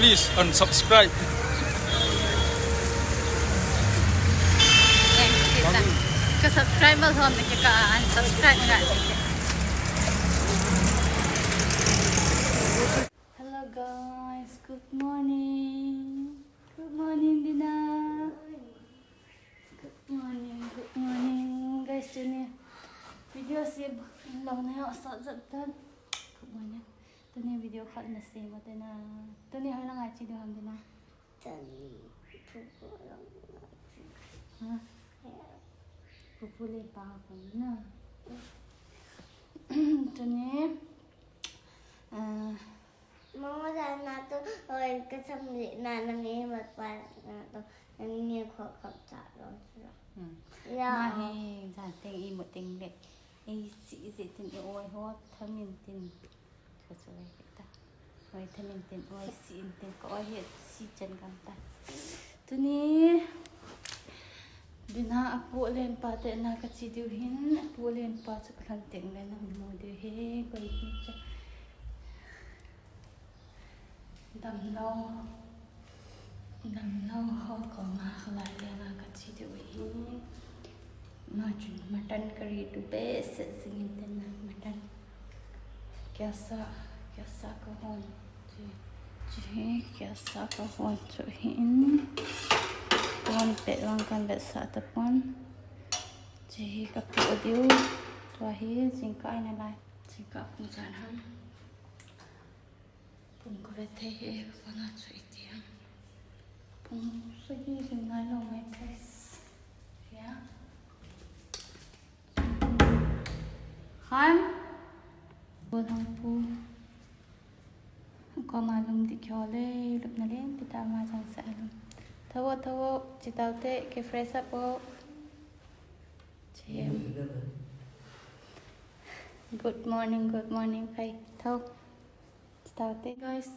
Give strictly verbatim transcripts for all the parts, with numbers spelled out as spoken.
Please unsubscribe. Ka subscribe mal hom na ka unsubscribe nga. Hello guys, good morning. Good morning, Dina. Good morning, good morning, guys. Tuni video sem lou na, ya sa jat tan. Good morning. Tuni video khat na sem ate na. Tuni hoi lang a chi du ham, Dina? Tuni pupu lang a chi. Ha? Ya. Pupu le pa ko na. Tuni, ah, Mama, jana to, oi, ka cham le na, na nge mat pa na to, na nge kho kham cha lo sila. Hmm. Ya. Ma hi, jan teng i mo teng le. I si, i si tin i oi ho, thamin tin. Cho cho le kita. Oi, thamin tin, oi, si in tin, ka oi hi, si chen kam ta. Tuni, Dina apu alen pa te na ka chi diu hin, apu alen pa chu ka lhun teng le na mu diu hi, koi hi chu. Damlou, damlou ho koma khalai le na ka chi diu hin. Ma chun mutton curry tu behseh jing in tin na mutton. Kya sa, kya sa ka hon. Chu, chu hi kya sa ka hon chu hin. Hon pet vang kan behseh tapon. Chu hi ka pu diu. Tua hi jingkah aina lai. Jingkah pung jan ham. Pung ka ve thei hi ka phone a chu iti ham. Pung sagi jing nai lou mai guys. Ya. Han. Bol hang pu. Koma lum di kyo le, lup na le, pita ma jang sa lum. Thawo, thawo, chitau te, ke fresh up o. Chem. Good morning, good morning, kai. Thawo. Chitau te. Guys,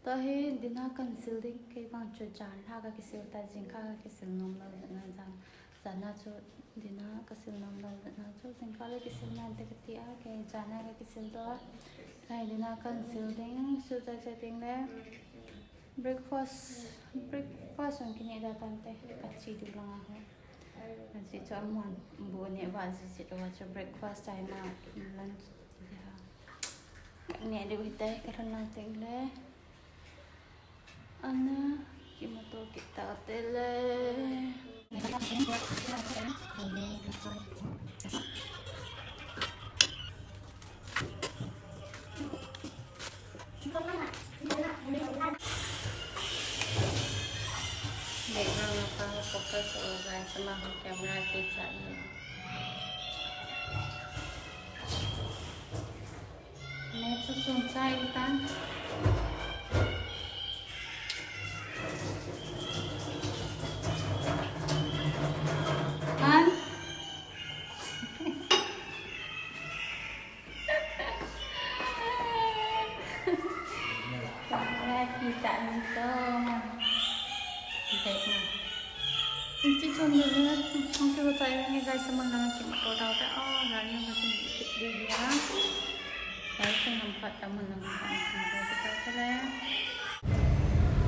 Tua hi dinner kan sil ding, kei vang chu jan a ka kisil ta, jingkah ka kisil nom lou jeh a jan, jan a chu dinner ka sil nom lou jeh a chu jingkah le kisil nante kati a, kei jan a ka kisil ta. Tua hi dinner kan sil ding, sil chai chai ding le breakfast, breakfast hung kineh da tante, ka chi diu lang a ho. Ajeh chu amun bu neh va jeh jeh a chu breakfast chai ma lunch ti ha. Ka neh diu hite, ka lhun lang teng le. Ana, kimuto kit ta tele. Background na pa focus o guys, ama ho camera kicha ni. Neh chu sun chai tan. Han. Camera kicha ni to. Back na. Hiche chun le, hung kigo chai lenge guys, amun lang kimuto tau te. Oh, gari hung kimu kit diu hi a. Gari chun hung pat amun lang kimuto tau te le.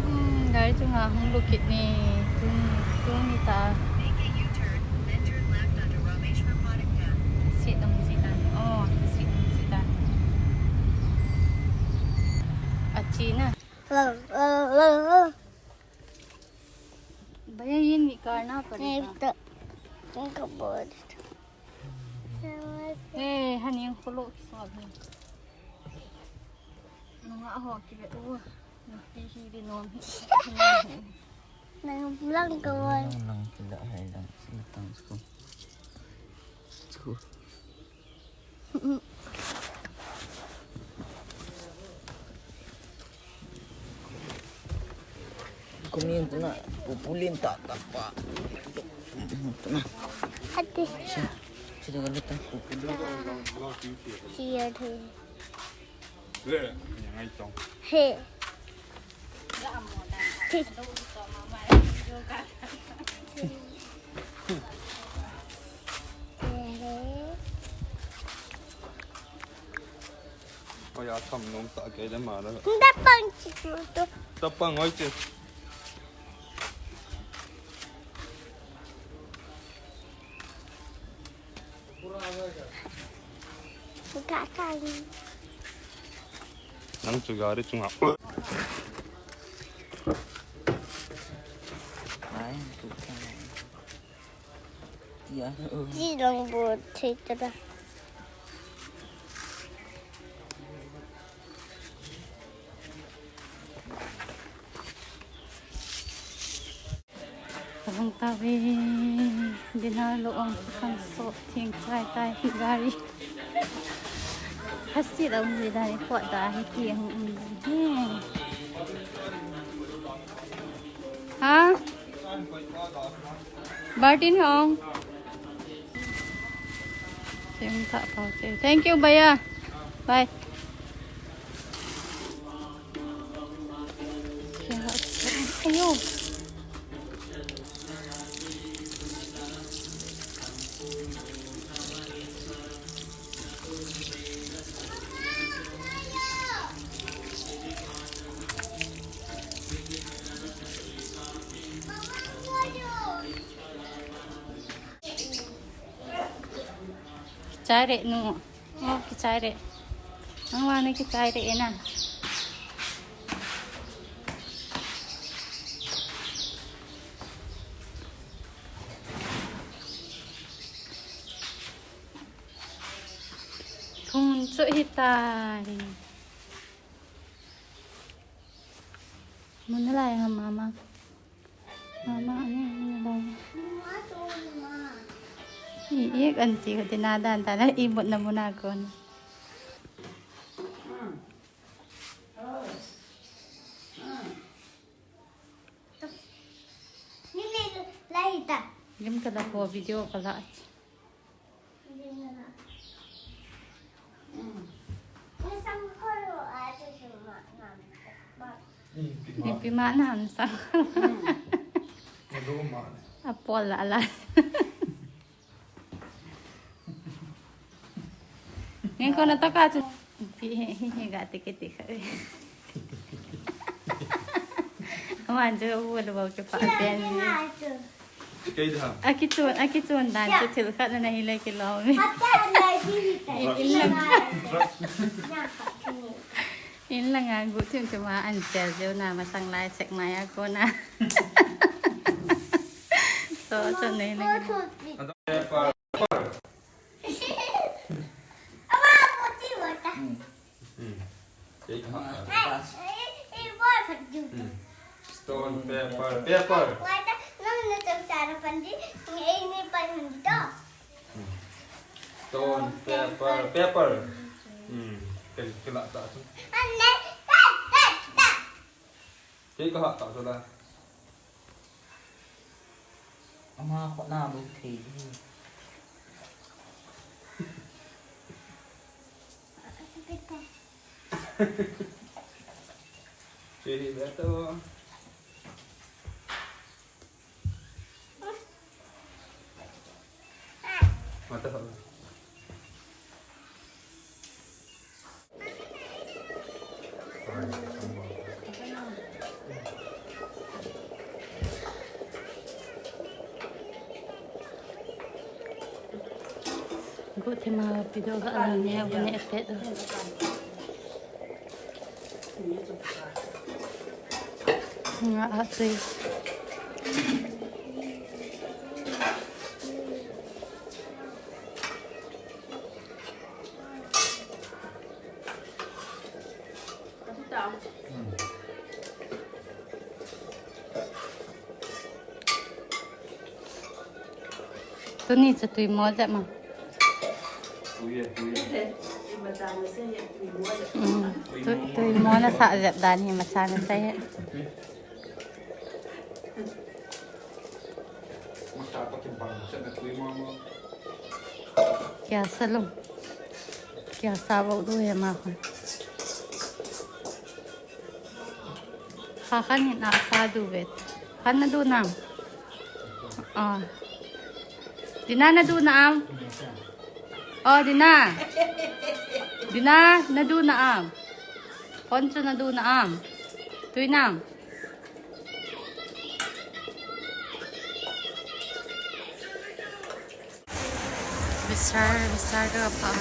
Hmm, gari chunga hung lut kit ni. Tun, tun ni ta. Sit dong sit dan. Oh, sit dong sit dan. Achi na. Bhaiya, ye nahi karna padega. Nahi, to, to board. Hey, honey, ang kulo ki sabi. Nung ako, kibe, oh, naghihibi nom. Nang lang kawan. Lang, lang, sila, hai lang, sila, tang, school. School. Kunin tu na, pupulin ta tapa. Tu na. Hati. Siya, siya ka lutan. Siya tu. He. Ka tham nom ta kei le ma la. Tapang chi tu. Tapang oi chi. Ka ka. Nang chu gari chunga. Ai, tu ka. Ji long bo thei ta da. Hung ta ve, dinner lo ong khang so thing chai tai gari. Hasi da um le da ni po da hi ti hung um ji he. Ha? Bartin hong. Thank you, भैया. Bye. Ayo. Kichai re nu. Oh, kichai re. Ang wani kichai re na. Thun chu hi tai. Mun lai ha mama. Mama ani mun lai. Ni ek anti ko tina dan tana i mut na muna kon. Ni le lai ta. Lim kala ko video kala. Ipi ma na ham sang. Apol la la. Ngen ko na to ka chu. Pi he he he ga te ke te kha. Aman chu wo lo ke pa pen. Kei da. Akichun, akichun dan chu thil khat na hi le kilom. Inlang. Inlang a gu thim thim a an sel jeu na masang lai sek mai a ko na. So, so nei le. Ama, buti wata. Hmm. Kei ka ha. Eh, eh, eh, bol phat ju. Hmm. Stone, paper, paper. Wata, nang na tau sara panji, eh, ni pan to. Hmm. Stone, paper, paper. Hmm. Kei, kei la ta tu. Anne, ta, ta, ta. Kei ka ha ta tu la. Ama khut na bu thei hi. Che hi be to. Mata. Gu thima video ga alang ne, abu ne pet. Nga a tui. Tuni chu tui mo jep ma. Tui e, tui e. Mm. Tui, tui mo na sa jep dan hi macha na sa he. Macha pa kibang sa na tui mo mo. Kya salum. Kya sa bo du he ma ko. Kha khan hin a sa du vet. Khan na du nam. Ah. Dina na du nam. Oh, Dina. Dina na du nam. Kon chu na du na am. Tui nang. Bisar, bisar ka pa.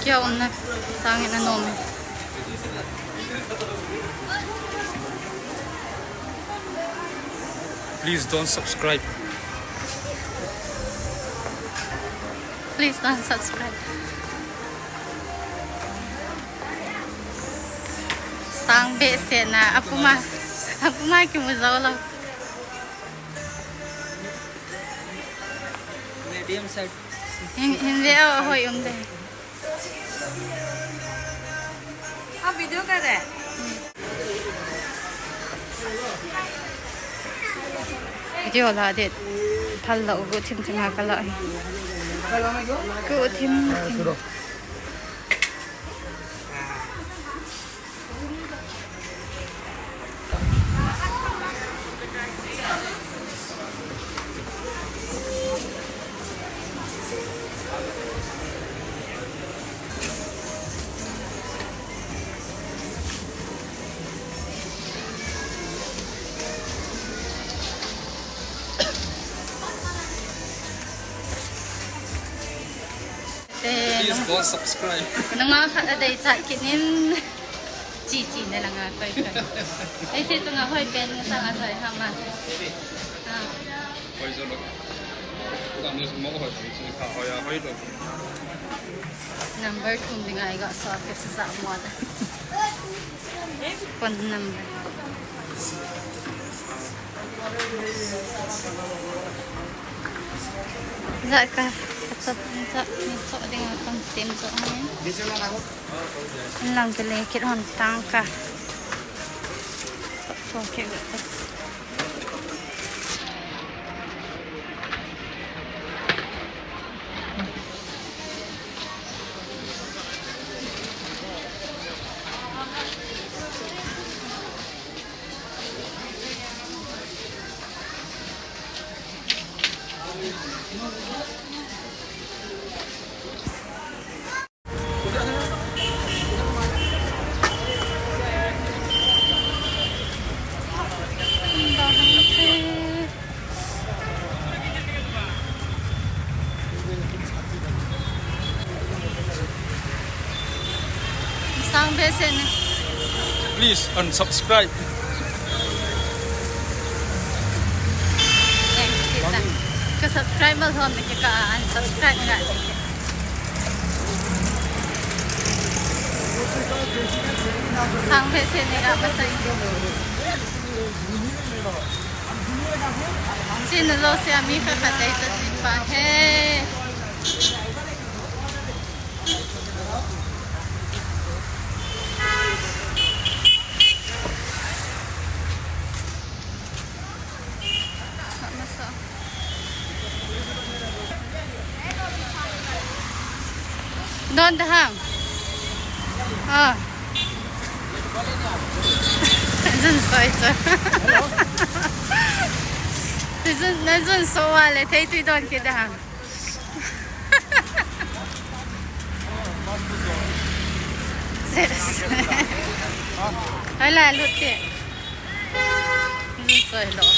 Kia umna sangin anom. Please don't subscribe. Please don't subscribe. Sang behseh na, apuma, apuma kimu jou lou. Medium size. Hin, hin ve o, hoi um de. आप वीडियो कर रहे हैं? Video la de, phal la u, guhthim thim a ka la. Guhthim thim. Please go subscribe. Nunga khat a dei chat kit in. Chi chi na langa koi koi. Ei se tunga hoi pen nga sanga hoi hama. Ah. Hoi jo lo. Ka nu mo hoi chi chi ka hoi a hoi lo. Number thum dinga i ga sa ke sa mo da. Phone number. Za ka, ka chop, za, ni chop ding a kon tem chop ha. Lang ke le kit hon tang ka. Chop, chop ke ga ka. Sang behseh na. Please unsubscribe. Ka subscribe mal hon ke ka unsubscribe nga. Sang behseh na ka pasai. Chin lo se ami kha kha dei ta chin pa he. Don da ham. Ah. Zun soi soi. Zun, na zun so wa le thei tui don ke da ham. Hala lut te. Zun soi lo.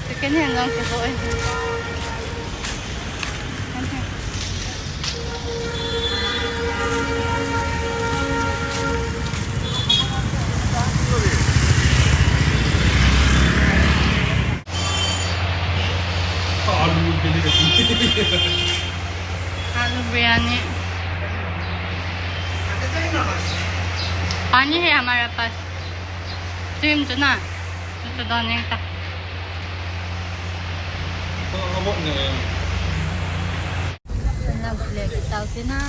Second hand lang kiho e. आलू बिरयानी। आलू बिरयानी। पानी है हमारे पास। Stream tu na. Tu tu don yang ta. Alam plate tau tina.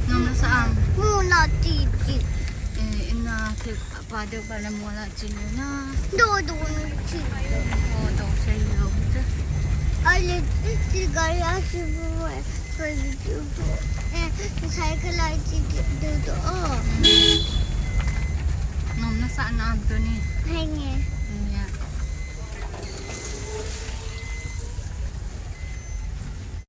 Nang na saan? Muna titi. Eh, ina til. Ba deu ba la mo la chin na. Do do ni chi. O do sei lo. Ale ti gari a chi bu. Ko ji bu. Eh, cycle a chi do do. Nom na sa na am tu ni. Hai ni. Nia.